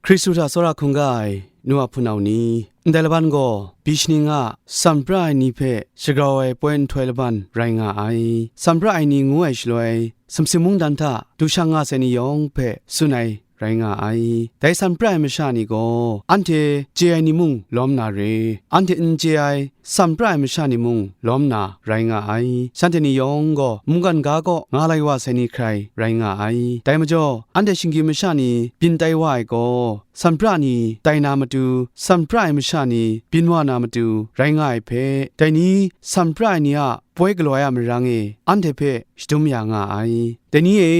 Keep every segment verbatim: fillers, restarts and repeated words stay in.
Hkristu hta tsawra hkungga ai nu a hpunau ni, ndai laban gaw, byi shaning a tsan pra ai ni hpe shagrau ai poi nhtoi laban rai nga ai. Tsan pra ai ni ngu ai shaloi, sumsing mungdan hta du shang nga sai ni yawng hpe tsun ai rai nga ai. Dai tsan pra ai masha ni gaw, anhte chye ai ni mung lawm na re, anhte n chye ai tsan pra ai masha ni mung lawm na rai nga ai. Shanhte ni yawng gaw mungkan ga kaw nga lai wa sai ni hkrai rai nga ai. Dai majaw, anhte shinggyim masha ni byin tai wa ai gaw, tsan pra ni tai na matu, tsan pra ai masha ni byin wa na matu rai nga ai hpe, dai ni tsan pra ai ni a poi galaw ai a marang e anhte hpe shadum ya nga ai. Dai ni e,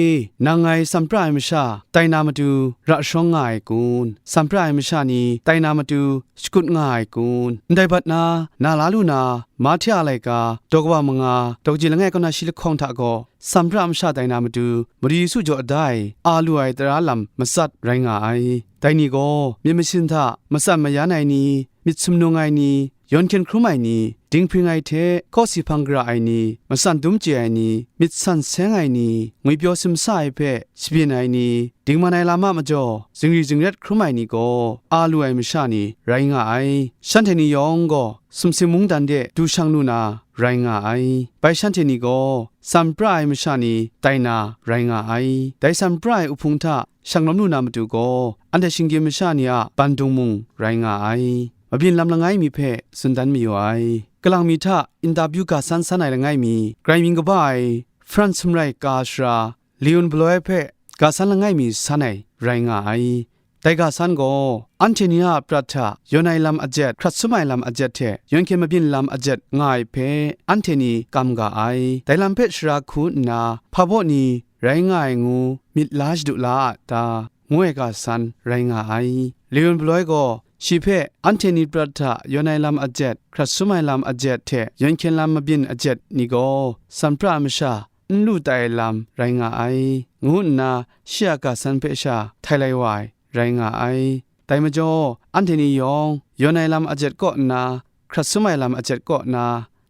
nang ngai tsan pra ai masha tai na matu ra sharawng nga ai kun? Tsan pra ai masha ni tai na matu shakut nga ai kun? Ndai bat na, na la lu na, Mahte a laika, daw kaba manga, daw kaji langai kaw na shi lahkawng hta gaw, tsan pra masha tai na matu, Madu Yesu jaw da ai, a lu ai tara lam matsat rai nga ai. Dai ni gaw, myit masin hta matsan mayan ai ni, myit sumnung ai ni, yawn hkyen hkrum ai ni, dinghpring ai hte kawsi hpang gara ai ni, matsan dum chye ai ni, myit san seng ai ni, ngwipyaw simsa ai hpe shabyin ai ni, dingman ai lam a majaw zingri zingret hkrum ai ni gaw, a lu ai masha ni rai nga ai. Shanhte ni yawng gaw sumsing mungdan de du shang lu na rai nga ai. Bai shanhte ni gaw tsan pra ai masha ni tai na rai nga ai. Dai tsan pra ai uhpung hta shang lawm lu na matu gaw, anhte shinggyim masha ni a bandung mung rai nga ai. Mabyin lam langai mi hpe tsun dan mayu ai. Kalang mi hta interview ga san san ai langai mi, grai mying kaba ai French sumrai ka sara Leon Bloy hpe ga san langai mi san ai rai nga ai. Dai ga san gaw, anhte ni a prat hta yawn ai lam ajet, hkrat sum ai lam ajet hte yawn hkyen mabyin lam ajet nga ai hpe, anhte ni kam ga ai. Dai lam hpe sara hku nna, hpa baw ni rai nga ai ngu myit la shadu la a ta? Ngu ai ga san rai nga ai. Leon Bloy gaw shi hpe, anhte ni prat hta yawn ai lam ajet, hkrat sum ai lam ajet hte yawn hkyen lam mabyin ajet ni gaw, tsan pra ai masha n lu tai ai lam rai nga ai, ngu nna shi a ga san hpe sha htai lai wa ai rai nga ai. Dai majaw, anhte ni yawng yawn ai lam ajet kaw nna, hkrat sum ai lam ajet kaw nna,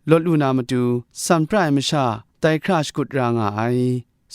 lawt lu na matu, tsan pra ai masha tai hkra shakut ra nga ai.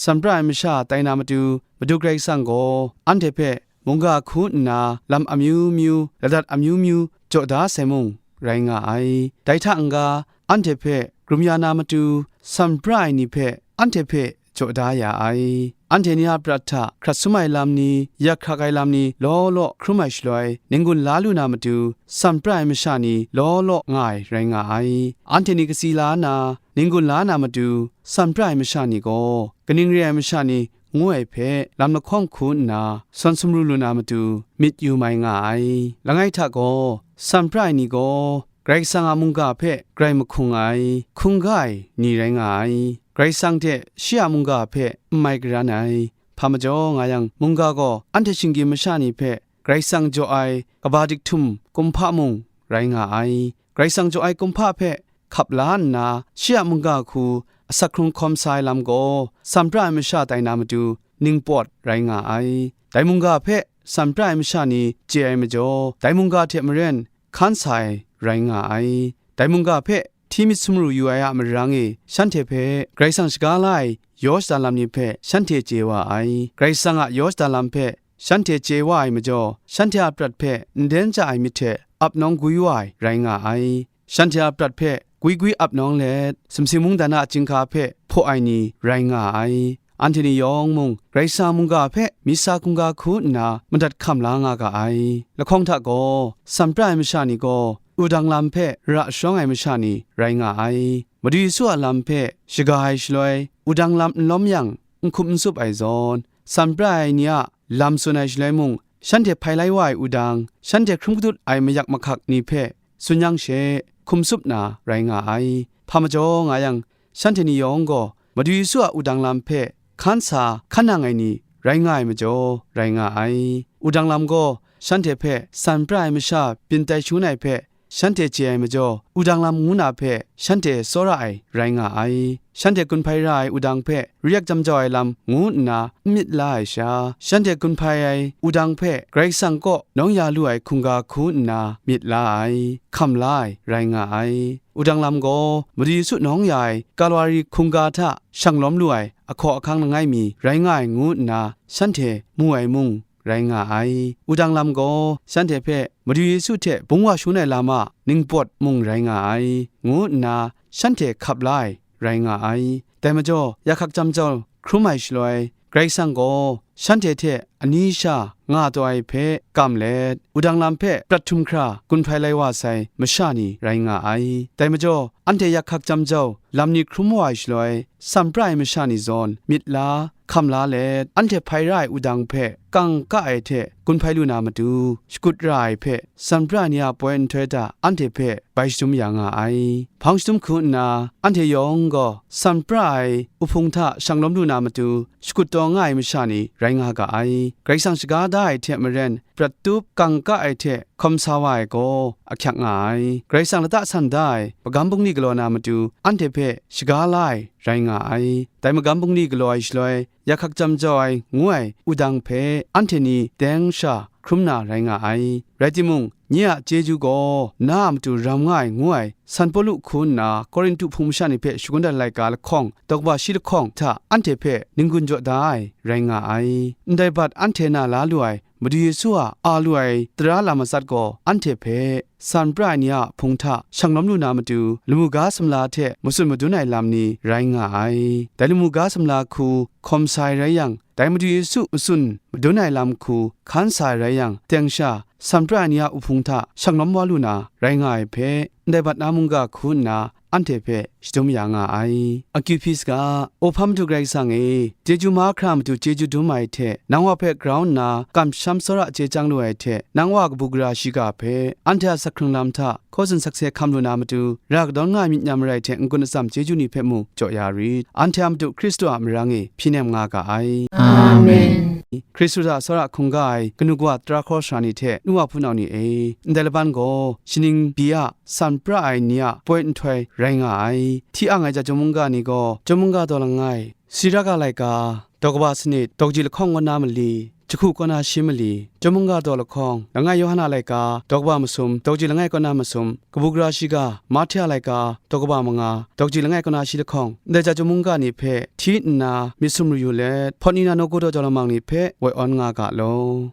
Tsan pra ai masha tai na matu, Madu Karai Kasang gaw anhte hpe mungga hku nna lam amyu myu, ladat amyu myu jaw da sai mung rai nga ai. Dai hta n-ga, anhte hpe grum ya na matu, tsan pra ai ni hpe anhte hpe jaw da ya ai. Anhte ni a prat hta hkrat sum ai lam ni, yak hkrak ai lam ni law law hkrum ai shaloi, ning-gun la lu na matu, tsan pra ai masha ni law law nga ai rai nga ai. Anhte ni katsi la na, ning-gun la na matu, tsan pra ai masha ni gaw, kaning re ai masha ni ngu ai hpe lam lahkawng hku nna, sawn sumru lu na matu, myit yu mai nga ai. Langai hta gaw, tsan pra ai ni gaw, Karai Kasang a mungga hpe grai mahkung ai, hkungga ai ni rai nga ai. Karai Kasang hte shi a mungga hpe n mai karan ai. Hpa majaw nga yang, mungga gaw anhte shinggyim masha ni hpe Karai Kasang jaw ai kaba dik htum kumhpa mung rai nga ai. Karai Kasang jaw ai kumhpa hpe hkap la nna, shi a mungga hku asak hkrung hkawm sa ai lam gaw, tsan pra ai masha tai na matu ningpawt rai nga ai. Dai mungga hpe tsan pra ai masha ni chye ai majaw, dai mungga hte maren hkan sa ai rai nga ai. Dai mungga hpe hti myit sumru yu ai a marang e, shanhte hpe Karai Kasang shaga la ai yaw shada lam ni hpe shanhte chye wa ai. Karai Kasang a yaw shada lam hpe shanhte chye wa ai majaw, shanhte a prat hpe nden ja ai myit hte ap nawng gwi wa ai rai nga ai. Shanhte a prat hpe gwi gwi ap nawng let, sumsing mungdan a chyinghka hpe hpaw ai ni rai nga ai. Anhte ni yawng mung, Karai Kasang a mungga hpe myit sa hkungga hku nna madat hkam la nga ga ai. Lahkawng hta gaw, tsan pra ai masha ni gaw, wudang lam hpe ra sharawng ai masha ni rai nga ai. Madu Yesu a lam hpe shaga ai shaloi, wudang lam n lawm yang, n hkup n tsup ai zawn, tsan pra ai ni a lam tsun ai shaloi mung, shanhte hpai lai wa ai wudang, shanhte hkrum kadut ai mayak mahkak ni hpe tsun yang she, hkum tsup na rai nga ai. Hpa majaw nga yang, shanhte ni yawng gaw Madu Yesu a wudang lam hpe hkan sa hkan nang ai ni rai nga ai majaw, rai nga ai. Wudang lam gaw shanhte hpe tsan pra ai masha byin tai shangun ai hpe shanhte chye ai majaw, wudang lam ngu na hpe shanhte tsawra ai rai nga ai. Shanhte gun hpai ra ai wudang hpe ru yak jam jau ai lam ngu nna n myit la ai sha, shanhte gun hpai ai wudang hpe Karai Kasang kaw nawng ya lu ai hkungga hku nna myit la ai, hkam la ai rai nga ai. Wudang lam gaw Madu Yesu nawng ya ai Kalwari hkungga hta shang lawm lu ai ahkaw ahkang langai mi rai nga ai ngu nna shanhte mu ai mung, rai nga ai. Wudang lam gaw shanhte hpe Madu Yesu hte bung wa shangun ai lam a ningpawt mung rai nga ai, ngu nna shanhte hkap la ai rai nga ai. Dai majaw, ya hkak jam jau hkrum ai shaloi, Karai Kasang gaw shanhte hte ani sha nga taw ai hpe kam let, wudang lam hpe prat htum hkra gun hpai lai wa sai masha ni rai nga ai. Dai majaw, anhte ya hkak jam jau lam ni hkrum wa ai shaloi, san pra ai masha ni zawn myit la, hkam la let, anhte hpai ra ai wudang hpe kangka ai hte gun hpai lu na matu, shakut ra ai hpe, san pra ai ni a poi nhtoi hta anhte hpe bai shadum ya nga ai. Hpang shadum hku nna, anhte yawng gaw san pra ai uhpung hta shanglawm lu na matu, shakut taw nga ai masha ni rai nga ga ai. Karai Kasang shaga da ai hte maren, prat tup kangka ai hte hkawm sa wa ai gaw ahkyak nga ai. Karai Kasang lata san da ai magam bungli galaw na matu, anhte hpe shaga la ai rai nga ai. Dai magam bungli galaw ai shaloi, ya hkak jam jau ai ngu ai wudang hpe anhte ni teng sha hkrum na rai nga ai. Rai timung, nye a chyeju gaw na a matu ram nga ai ngu ai, San Pawlu hku nna Korintu hpung masha ni hpe shangun dat ai laika lahkawng, daw kaba shi lahkawng hta anhte hpe n-gun jaw da ai rai nga ai. Ndai bat anhte na la lu ai Madu Yesu a a lu ai tara lam matsat gaw anhte hpe, san pra ai ni a hpung hta shanglawm lu na matu, lamu ga sumla hte matsun madun ai lam ni rai nga ai. Dai lamu ga sumla hku hkawm sa ai rai yang, dai Madu Yesu matsun madun ai lam hku hkan sa ai rai yang, teng sha san pra ai ni a uhpung hta shanglawm wa lu na rai nga ai hpe, ndai bat na mungga hku nna anhte hpe shadum ya nga ai. Akyu hpyi saga, O hpa Madu Karai Kasang e, chyeju mahkra matu chyeju dum ai hte, nang wa hpe grau nna kamsham tsawra chye chyang lu ai hte, nang wa kabu gara shiga hpe, anhte a sakhkrung lam hta hkaw tsun sakse hkam lu na matu, ra kadawn nga ai myit n-ya marai hte n-gun atsam chyeju ni hpe mung jaw ya rit. Anhte a Madu Hkristu a marang e hpyi nem nga ga ai. Amen. Hkristu hta tsawra hkungga ai kanu kawa tara hkawra sara ni hte nu wa hpunau ni e, ndai laban gaw shaning byi a san pra ai ni a poi nhtoi rai nga ai. Hti ang ai ja chyum mungga ni gaw chyum mungga daw langai, Siraga laika, daw kaba sanit, daw kaji lahkawng kaw na mali, jahku kaw na shi mali, chyum mungga daw lahkawng, langai Yawhan a laika, daw kaba masum, daw kaji langai kaw na masum, kabu gara shiga, Mahte a laika, daw kaba manga, daw kaji langai kaw na shi lahkawng, ndai ja chyum mungga ni hpe hti nna myit sumru yu let, hpawt ni na nawku daw jau lamang ni hpe woi awn nga ga law.